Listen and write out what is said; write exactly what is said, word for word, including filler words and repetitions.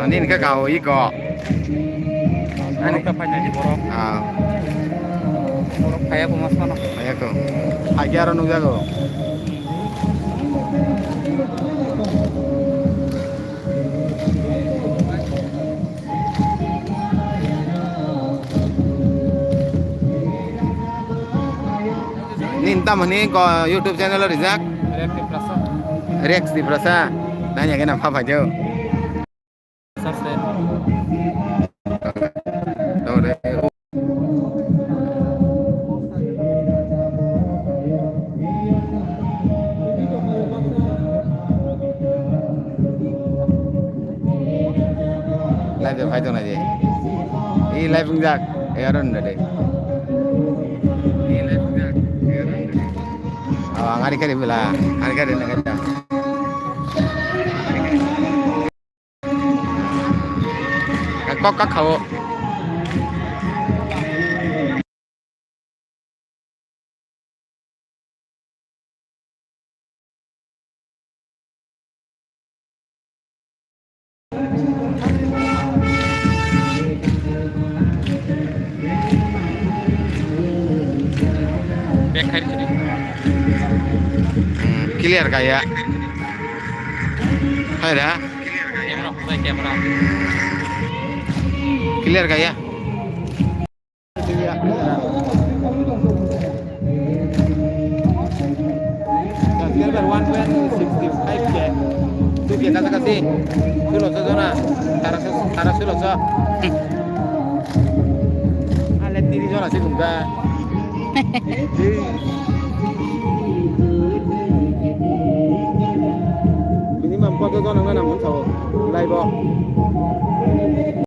Nini khe kao iko. Ani ka phai nai borok. Ah. Borok phaya ko mas mano. Phaya ko. Phai aro nukjago. Nini tamo ni ko YouTube channel o rijak? Rex Tiprasa. Rex Tiprasa. Nanya kena pha pha jo. Sir, sir. Dore. Live de phai tong nai de. I live wngjak. Aro nda de. I live wngjak. Aro nda de. Oh, ang ari kari bela. Ari kari na kari. Kok kok khawo. Bek khai sini. Hmm, clear kaya. Hai da. Camera, camera. Clear kaya. Subscriber one point sixty five K. Two K kasa kasi. Suloso jona. Tara su-, tara suloso. Ale tiri jona si gumda. Minimum koto jona ngana mun sao. Live o.